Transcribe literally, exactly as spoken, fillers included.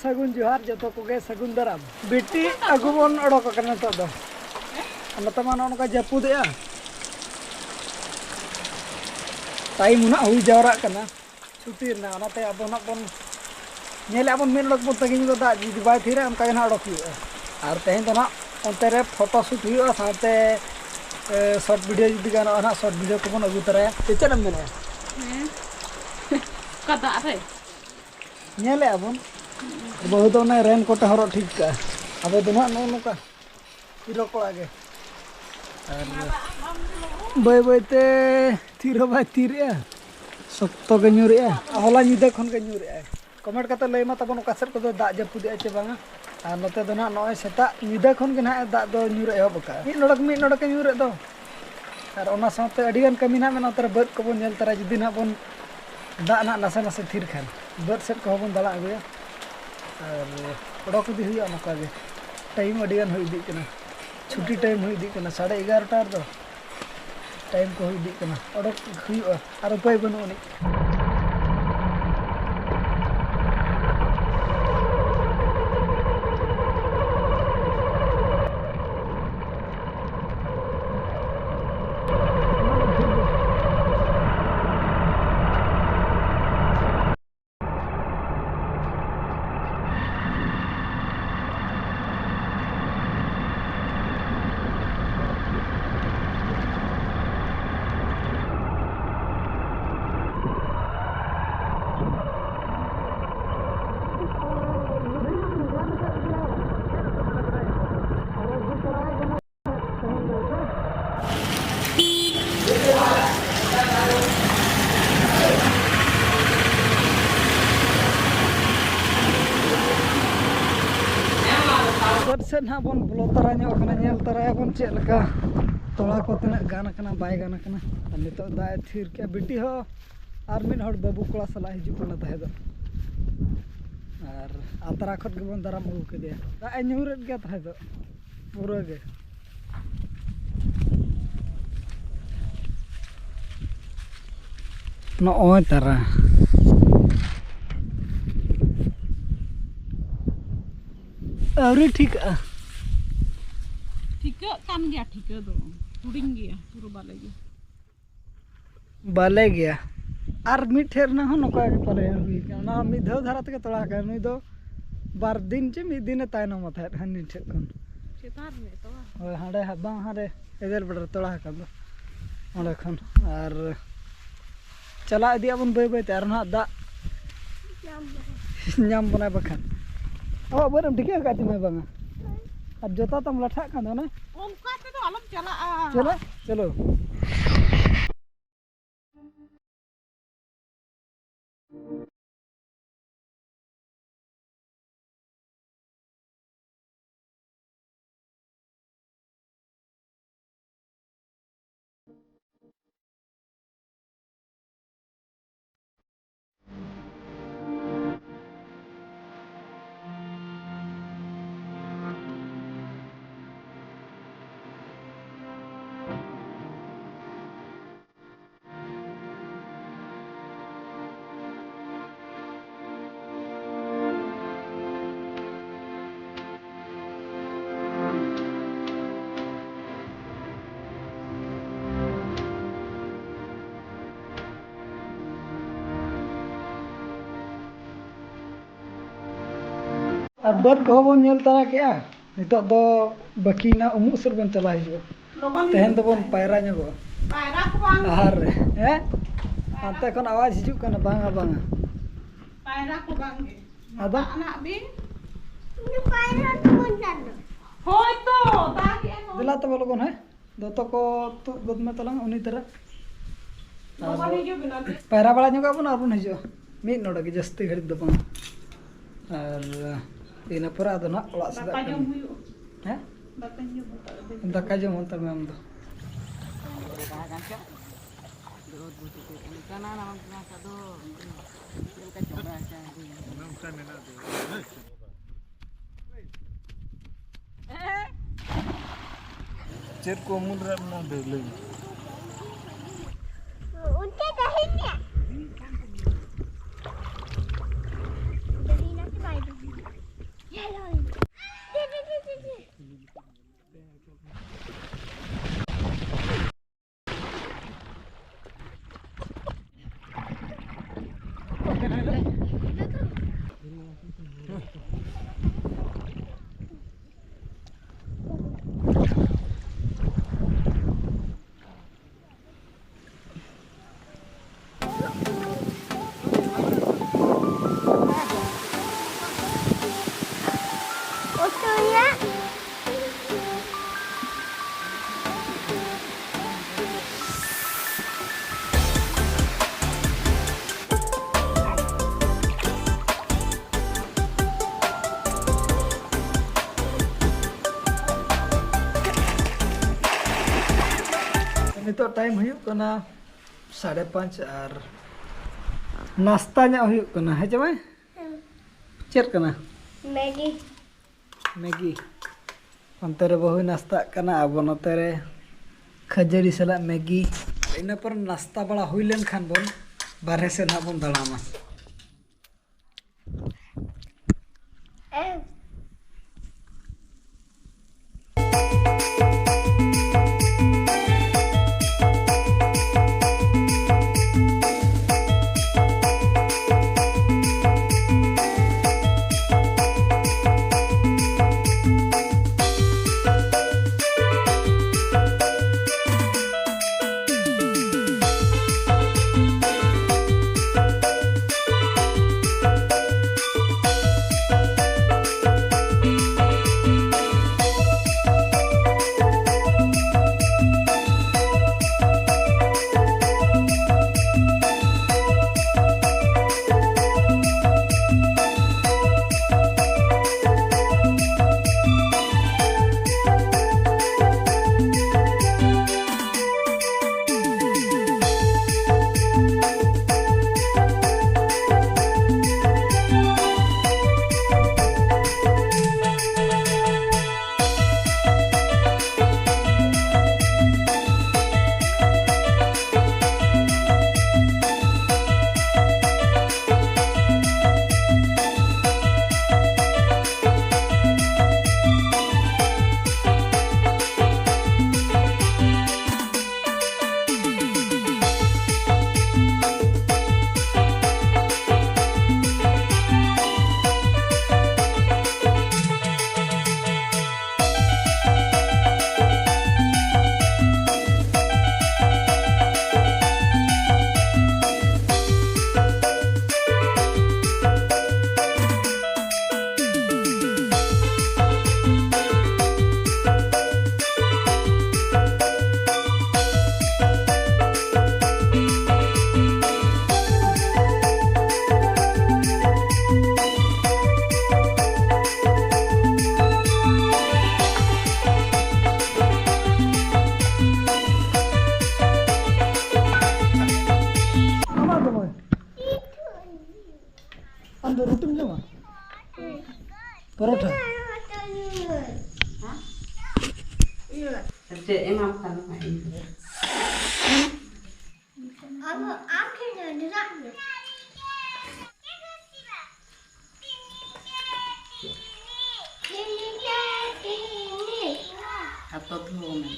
ᱥᱟᱹᱜᱩᱱ ᱡᱚᱦᱟᱨ, ᱡᱚᱛᱚ ᱠᱚᱜᱮ ᱥᱟᱹᱜᱩᱱ ᱫᱟᱨᱟᱢ᱾ ᱵᱤᱴᱤ ᱟᱹᱜᱩ ᱵᱚᱱ ᱚᱰᱚᱠ ᱟᱠᱟᱱᱟ ᱱᱤᱛᱚᱜ ᱫᱚ᱾ ᱟᱨ ᱱᱚᱛᱮ ᱢᱟ ᱱᱚᱜᱼᱚ ᱱᱚᱝᱠᱟ ᱡᱟᱹᱯᱩᱫᱮᱜᱼᱟ᱾ ᱴᱟᱭᱤᱢ ᱦᱚᱸ ᱱᱟᱜ ᱦᱩᱭ ᱡᱟᱣᱨᱟᱜ ᱠᱟᱱᱟ ᱪᱷᱩᱴᱤ ᱨᱮᱱᱟᱜ, ᱚᱱᱟᱛᱮ ᱟᱵᱚ ᱱᱟᱜ ᱵᱚᱱ ᱧᱮᱞᱮᱫᱼᱟ ᱵᱚᱱ ᱢᱤᱫ ᱚᱰᱚᱠ ᱵᱚᱱ ᱛᱟᱺᱜᱤ ᱧᱚᱜᱟ, ᱫᱟᱜ ᱡᱩᱫᱤ ᱵᱟᱭ ᱛᱷᱤᱨᱟ ᱚᱱᱠᱟ ᱜᱮ ᱱᱟᱜ ᱚᱰᱚᱠ ᱦᱩᱭᱩᱜᱼᱟ᱾ ᱟᱨ ᱛᱮᱦᱮᱧ ᱫᱚ ᱱᱟᱜ ᱚᱱᱛᱮ ᱨᱮ ᱯᱷᱳᱴᱳ ᱥᱩᱴ ᱦᱩᱭᱩᱜᱼᱟ, ᱥᱟᱶᱛᱮ ᱥᱚᱨᱴ ᱵᱷᱤᱰᱤᱭᱳ ᱡᱩᱫᱤ ᱜᱟᱱᱚᱜᱼᱟ ᱱᱟᱜ ᱥᱚᱨᱴ ᱵᱷᱤᱰᱤᱭᱳ ᱠᱚᱵᱚᱱ ᱟᱹᱜᱩ ᱛᱚᱨᱟᱭᱟ᱾ ᱥᱮ ᱪᱮᱫ ᱮᱢ ᱢᱮᱱᱮᱫᱼᱟ? ᱦᱮᱸ᱾ ᱚᱠᱟ ᱫᱟᱜ ᱨᱮ? ᱧᱮᱞᱮᱫᱼᱟ ᱵᱚᱱ, ᱵᱟᱹᱦᱩ ᱫᱚ ᱚᱱᱮ ᱨᱮᱱ ᱠᱳᱴ ᱮ ᱦᱚᱨᱚᱜ ᱴᱷᱤᱠ ᱠᱟᱜᱼᱟ᱾ ᱟᱵᱚ ᱫᱚ ᱱᱟᱜ ᱱᱚᱜᱼᱚ ᱱᱚᱝᱠᱟ ᱦᱤᱨᱳ ᱠᱚᱲᱟ ᱜᱮ᱾ ᱟᱨ ᱵᱟᱹᱭ ᱵᱟᱹᱭ ᱛᱮ ᱛᱷᱤᱨ ᱦᱚᱸ ᱵᱟᱭ ᱛᱷᱤᱨᱮᱜᱼᱟ, ᱥᱚᱠᱛᱚ ᱜᱮ ᱧᱩᱨᱮᱜᱼᱟ᱾ ᱦᱚᱞᱟ ᱧᱤᱫᱟᱹ ᱠᱷᱚᱱ ᱜᱮ ᱧᱩᱨᱮᱜᱼᱟᱭ᱾ ᱠᱚᱢᱮᱱᱴ ᱠᱟᱛᱮ ᱞᱟᱹᱭ ᱢᱟ ᱛᱟᱵᱚᱱ ᱚᱠᱟ ᱥᱮᱫ ᱠᱚᱫᱚ ᱫᱟᱜ ᱡᱟᱹᱯᱩᱫᱮᱜᱼᱟ ᱪᱮ ᱵᱟᱝᱟ᱾ ᱟᱨ ᱱᱚᱛᱮ ᱫᱚ ᱱᱟᱜ ᱱᱚᱜᱼᱚᱭ ᱥᱮᱛᱟᱜ ᱧᱤᱫᱟᱹ ᱠᱷᱚᱱ ᱜᱮ ᱱᱟᱜ ᱫᱟᱜ ᱫᱚ ᱧᱩᱨ ᱮᱦᱚᱵ ᱟᱠᱟᱫᱼᱟ, ᱢᱤᱫ ᱱᱚᱰᱮᱠ ᱢᱤᱫ ᱱᱚᱰᱮᱠ ᱮ ᱧᱩᱨᱮᱫ ᱫᱚ᱾ ᱟᱨ ᱚᱱᱟ ᱥᱟᱶᱛᱮ ᱟᱹᱰᱤᱜᱟᱱ ᱠᱟᱹᱢᱤ ᱱᱟᱜ ᱢᱮᱱᱟᱜᱼᱟ, ᱱᱚᱛᱮ ᱨᱮ ᱵᱟᱹᱫᱽ ᱠᱚᱵᱚᱱ ᱧᱮᱞ ᱛᱟᱨᱟ, ᱡᱩᱫᱤ ᱱᱟᱜ ᱵᱚᱱ ᱫᱟᱜ ᱱᱟᱜ ᱱᱟᱥᱮ ᱱᱟᱥᱮ ᱛᱷᱤᱨ ᱠᱷᱟᱱ ᱵᱟᱹᱫᱽ ᱥᱮᱫ ᱠᱚᱦᱚᱸ ᱵᱚᱱ ᱫᱟᱬᱟ ᱟᱹᱜᱩᱭᱟ᱾ ᱟᱨ ᱚᱰᱚᱠ ᱤᱫᱤ ᱦᱩᱭᱩᱜᱼᱟ ᱱᱚᱝᱠᱟ ᱜᱮ᱾ ᱴᱟᱭᱤᱢ ᱟᱹᱰᱤᱜᱟᱱ ᱦᱩᱭ ᱤᱫᱤᱜ ᱠᱟᱱᱟ, ᱪᱷᱩᱴᱤ ᱴᱟᱭᱤᱢ ᱦᱩᱭ ᱤᱫᱤᱜ ᱠᱟᱱᱟ, ᱥᱟᱲᱮ ᱮᱜᱟᱨᱚᱴᱟ ᱨᱮᱫᱚ ᱴᱟᱭᱤᱢ ᱠᱚ ᱦᱩᱭ ᱤᱫᱤᱜ ᱠᱟᱱᱟ᱾ ᱚᱰᱚᱠ ᱦᱩᱭᱩᱜᱼᱟ, ᱟᱨ ᱩᱯᱟᱹᱭ ᱵᱟᱹᱱᱩᱜ ᱟᱹᱱᱤᱡ᱾ ᱵᱟᱹᱫᱽ ᱥᱮᱫ ᱱᱟᱦᱟᱜ ᱵᱚᱱ ᱵᱚᱞᱚ ᱛᱟᱨᱟ ᱧᱚᱜ ᱠᱟᱱᱟ, ᱧᱮᱞ ᱛᱟᱨᱟᱭᱟᱵᱚᱱ ᱪᱮᱫ ᱞᱮᱠᱟ ᱛᱚᱲᱟ ᱠᱚ ᱛᱤᱱᱟᱹᱜ ᱜᱟᱱ ᱟᱠᱟᱱᱟ, ᱵᱟᱭ ᱜᱟᱱ ᱟᱠᱟᱱᱟ᱾ ᱟᱨ ᱱᱤᱛᱚᱜ ᱫᱟᱜ ᱮ ᱛᱷᱤᱨ ᱠᱮᱜᱼᱟ, ᱵᱤᱴᱤ ᱦᱚᱸ ᱟᱨ ᱢᱤᱫ ᱦᱚᱲ ᱵᱟᱹᱵᱩ ᱠᱚᱲᱟ ᱥᱟᱞᱟᱜ ᱦᱤᱡᱩᱜ ᱠᱟᱱᱟ ᱛᱟᱦᱮᱸ ᱫᱚ, ᱟᱨ ᱟᱛᱨᱟ ᱠᱷᱚᱱ ᱜᱮᱵᱚᱱ ᱫᱟᱨᱟᱢ ᱟᱹᱜᱩ ᱠᱮᱫᱮᱭᱟ᱾ ᱫᱟᱜ ᱮ ᱧᱩᱨᱮᱫ ᱜᱮᱭᱟ ᱛᱟᱦᱮᱸ ᱫᱚ ᱯᱩᱨᱟᱹ ᱜᱮ᱾ ᱱᱚᱜᱼᱚᱭ ᱛᱟᱨᱟ᱾ ᱟᱹᱣᱨᱤ ᱴᱷᱤᱠᱟᱹᱜᱼᱟ᱾ ᱴᱷᱤᱠᱟᱹᱜ ᱠᱟᱱ ᱜᱮᱭᱟ, ᱴᱷᱤᱠᱟᱹ ᱫᱚ᱾ ᱦᱩᱰᱤᱧ ᱜᱮᱭᱟ, ᱯᱩᱨᱟᱹ ᱵᱟᱞᱮ ᱜᱮᱭᱟ᱾ ᱵᱟᱞᱮ ᱜᱮᱭᱟ᱾ ᱟᱨ ᱢᱤᱫ ᱴᱷᱮᱱ ᱨᱮᱱᱟᱜ ᱦᱚᱸ ᱱᱚᱝᱠᱟ ᱜᱮ ᱯᱟᱞᱮ ᱦᱩᱭ ᱠᱟᱱᱟ᱾ ᱚᱱᱟ ᱦᱚᱸ ᱢᱤᱫ ᱫᱷᱟᱣ ᱫᱷᱟᱨᱟ ᱛᱮᱜᱮ ᱛᱚᱲᱟ ᱟᱠᱟᱱᱟ᱾ ᱱᱩᱭ ᱫᱚ ᱵᱟᱨ ᱫᱤᱱ ᱪᱮ ᱢᱤᱫ ᱫᱤᱱᱮ ᱛᱟᱭᱱᱚᱢᱟ ᱛᱟᱦᱮᱸᱫ ᱦᱟᱹᱱᱤ ᱴᱷᱮᱱ ᱠᱷᱚᱱ᱾ ᱪᱮᱛᱟᱱ ᱨᱮ ᱛᱚᱲᱟ? ᱦᱳᱭ, ᱦᱟᱸᱰᱮ ᱦᱟ-, ᱵᱟᱝ ᱦᱟᱸᱰᱮ ᱮᱫᱮᱞ ᱵᱮᱲᱟ ᱨᱮ ᱛᱚᱲᱟ ᱟᱠᱟᱱ ᱫᱚ᱾ ᱚᱸᱰᱮ ᱠᱷᱚᱱ ᱟᱨ ᱪᱟᱞᱟᱣ ᱤᱫᱤᱜ ᱟᱵᱚᱱ ᱵᱟᱹᱭ ᱵᱟᱹᱭ ᱛᱮ, ᱟᱨ ᱱᱟᱦᱟᱜ ᱫᱟᱜ ᱧᱟᱢ ᱵᱚᱱᱟᱭ ᱵᱟᱠᱷᱟᱱ᱾ ᱚ, ᱵᱟᱹᱨᱮᱢ ᱴᱷᱤᱠᱟᱹ ᱟᱠᱟᱫ ᱛᱤᱧᱟᱹ ᱵᱟᱝᱟ? ᱟᱨ ᱡᱚᱛᱟ ᱛᱟᱢ ᱞᱟᱴᱷᱟᱜ ᱠᱟᱱ ᱫᱚ ᱚᱱᱟ᱾ ᱚᱱᱠᱟ ᱛᱮᱫᱚ ᱟᱞᱚᱢ ᱪᱟᱞᱟᱜᱼᱟ᱾ ᱪᱚᱞᱚ, ᱪᱚᱞᱚ᱾ ᱟᱨ ᱵᱟᱹᱫᱽ ᱠᱚᱦᱚᱸ ᱵᱚᱱ ᱧᱮᱞ ᱛᱟᱨᱟ ᱠᱮᱜᱼᱟ᱾ ᱱᱤᱛᱚᱜ ᱫᱚ ᱵᱟᱹᱠᱤ ᱢᱮᱱᱟᱜᱼᱟ, ᱩᱢᱩᱜ ᱥᱮᱫ ᱵᱚᱱ ᱪᱟᱞᱟᱣ ᱦᱤᱡᱩᱜᱼᱟ᱾ ᱞᱚᱜᱚᱱ ᱛᱮᱦᱮᱧ ᱫᱚᱵᱚᱱ ᱯᱟᱭᱨᱟ ᱧᱚᱜᱚᱜᱼᱟ᱾ ᱯᱟᱭᱨᱟ ᱠᱚ ᱵᱟᱝ᱾ ᱟᱨ, ᱦᱮᱸ? ᱦᱟᱱᱛᱮ ᱠᱷᱚᱱ ᱟᱣᱟᱡᱽ ᱦᱤᱡᱩᱜ ᱠᱟᱱᱟ, ᱵᱟᱝᱟ, ᱵᱟᱝᱟ᱾ ᱯᱟᱭᱨᱟ ᱠᱚ ᱵᱟᱝ ᱜᱮ᱾ ᱟᱫᱚ? ᱫᱟᱜ ᱱᱟᱜ ᱵᱤᱱ᱾ ᱤᱧ ᱫᱚ ᱯᱟᱭᱨᱟ ᱫᱚ ᱵᱟᱹᱧ ᱜᱟᱱᱟ᱾ ᱦᱳᱭ ᱛᱚ, ᱫᱟᱜ ᱮᱜᱼᱟ ᱱᱚᱜᱼᱚᱭ᱾ ᱫᱮᱞᱟ ᱛᱚᱵᱮ ᱞᱚᱜᱚᱱ, ᱦᱮᱸ? ᱫᱚᱛᱚ ᱠᱚ ᱛᱩᱫ ᱜᱚᱫ ᱢᱮ ᱛᱟᱞᱟᱝ ᱩᱱᱤ ᱫᱷᱟᱨᱟ᱾ ᱟᱨ ᱞᱚᱜᱚᱱ ᱦᱤᱡᱩᱜ ᱵᱤᱱ ᱟᱨ ᱪᱮᱫ? ᱯᱟᱭᱨᱟ ᱵᱟᱲᱟ ᱧᱚᱜ ᱟᱵᱚᱱ ᱟᱨ ᱵᱚᱱ ᱦᱤᱡᱩᱜᱼᱟ᱾ ᱢᱤᱫ ᱱᱚᱰᱮ ᱜᱮ, ᱡᱟᱹᱥᱛᱤ ᱜᱷᱟᱹᱲᱤᱡ ᱫᱚ ᱵᱟᱝ᱾ ᱟᱨ ᱤᱱᱟᱹ ᱯᱚᱨᱮ ᱟᱫᱚ ᱱᱟᱦᱟᱜ ᱚᱲᱟᱜ ᱥᱮᱫ ᱫᱟᱠᱟ ᱠᱟᱹᱢᱤ᱾ ᱡᱚᱢ ᱦᱩᱭᱩᱜᱼᱟ᱾ ᱦᱮᱸ? ᱫᱟᱠᱟ ᱡᱚᱢ ᱦᱟᱛᱟᱲ ᱢᱮ ᱟᱢ ᱫᱚ᱾ ᱪᱮᱫ ᱠᱚ ᱩᱢᱩᱞ ᱨᱮ ᱢᱮᱱᱟᱜᱼᱟ? ᱞᱟᱹᱭ ᱢᱮ᱾ ᱚᱱᱛᱮ ᱛᱟᱦᱮᱱ ᱜᱮᱭᱟ᱾ ᱫᱟᱹᱲᱤ ᱱᱟᱛᱮ ᱵᱟᱭ ᱫᱟᱹᱲᱤ᱾ ᱧᱮᱞ ᱦᱚᱸ᱾ ᱱᱤᱛᱚᱜ ᱴᱟᱭᱤᱢ ᱦᱩᱭᱩᱜ ᱠᱟᱱᱟ ᱥᱟᱲᱮ ᱯᱟᱸᱪ ᱟᱨ ᱱᱟᱥᱛᱟ ᱧᱚᱜ ᱦᱩᱭᱩᱜ ᱠᱟᱱᱟ, ᱦᱮᱸ ᱪᱮ ᱵᱟᱝ? ᱪᱮᱫ ᱠᱟᱱᱟ? ᱢᱮᱜᱤ᱾ ᱢᱮᱜᱤ᱾ ᱚᱱᱛᱮ ᱨᱮ ᱵᱟᱹᱦᱩᱭ ᱱᱟᱥᱛᱟᱜ ᱠᱟᱱᱟ, ᱟᱵᱚ ᱱᱚᱛᱮ ᱨᱮ ᱠᱷᱟᱹᱡᱟᱹᱲᱤ ᱥᱟᱞᱟᱜ ᱢᱮᱜᱤ᱾ ᱤᱱᱟᱹ ᱯᱚᱨ ᱱᱟᱥᱛᱟ ᱵᱟᱲᱟ ᱦᱩᱭ ᱞᱮᱱᱠᱷᱟᱱ ᱵᱚᱱ ᱵᱟᱨᱦᱮ ᱥᱮᱫ ᱦᱟᱸᱜ ᱵᱚᱱ ᱫᱟᱬᱟᱱᱟ᱾ ᱯᱚᱨᱚᱴᱷᱟ᱾ ᱪᱮᱫ ᱮᱢᱟᱢ ᱠᱟᱱᱟ ᱦᱟᱸᱜ ᱤᱧ ᱫᱚ? ᱦᱟᱛᱚ ᱫᱷᱩᱣᱟᱹ ᱢᱮ᱾